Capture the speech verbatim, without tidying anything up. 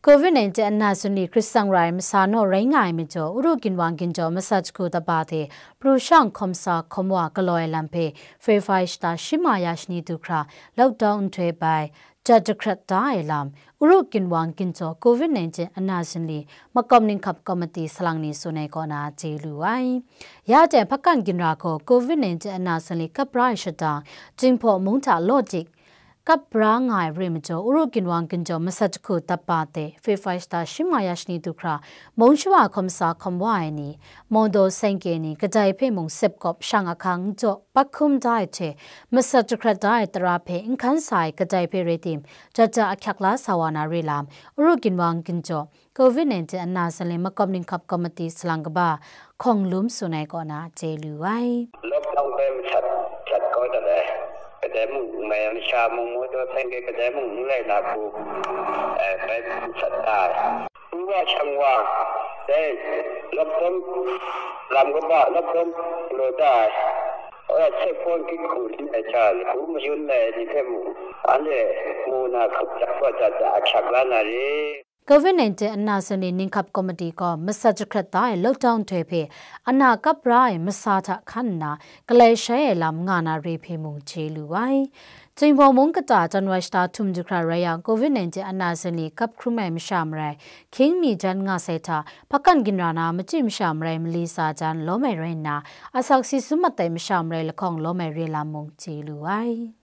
Covid nineteen ana sunli hkrit tsang ra ai masa naw rai nga ai majaw, Uru ginwang ginjaw masat jahku daba hte pru shang hkawm sa hkawm wa galaw ai lam hpe Fairfax shata shima ya shani du hkra lockdown nhtoi bai jat jahkrat da ai lam, Uru ginwang ginjaw Covid nineteen ana sunli makawp ninghkap komiti salang ni tsun ai kaw na chye lu ai. Ya jang hpakan ginra gaw Covid nineteen ana sunli kap ra ai shadang, Jinghpaw mung hta law dik, kap ra nga ai re majaw, Uru ginwang ginjaw masat jahku daba hte Fairfax shata shima ya shani du hkra, mung shawa hkawm sa hkawm wa ai ni, mawdaw sengke ni, kadai hpe mung sepkawp shang ahkang jaw bat hkum da ai hte, masat jahkrat da ai tara hpe n hkan sa ai kadai hpe rai tim, jat jat ahkyak la sa wa na re lam, Uru ginwang ginjaw, Covid nineteen ana sunli makawp ninghkap komiti salang kaba Hkawng Lum tsun ai kaw na chye lu ai. Lockdown bai masat jat kau dat ai, kadai mung n mai ai masha mung, mawdaw sengke kadai mung n rai na hku, eh, bai masat da ai. N wa shang wa, dai lockdown lam kaba lockdown galaw da ai. Ora checkpoint gyit hku rin ai sha, lahku mayun ai ni hpe mung, anhte mu na hkap jat kau jat jat ahkyak la na re. Covid nineteen ana sunli ninghkap komiti gaw masat jahkrat da ai lockdown nhtoi hpe ana kap ra ai masa hta hkan nna, galai shai ai lam nga na re hpe mung chye lu ai. Jinghpaw mung kata January shata htum du hkra rai yang, Covid nineteen ana sunli kap hkrum ai masha marai, hkying mi jan nga sai hta, hpakan ginra na machyi masha marai mali tsa jan lawm ai rai nna, asak si sum mat ai masha marai lahkawng lawm ai re lam mung chye lu ai.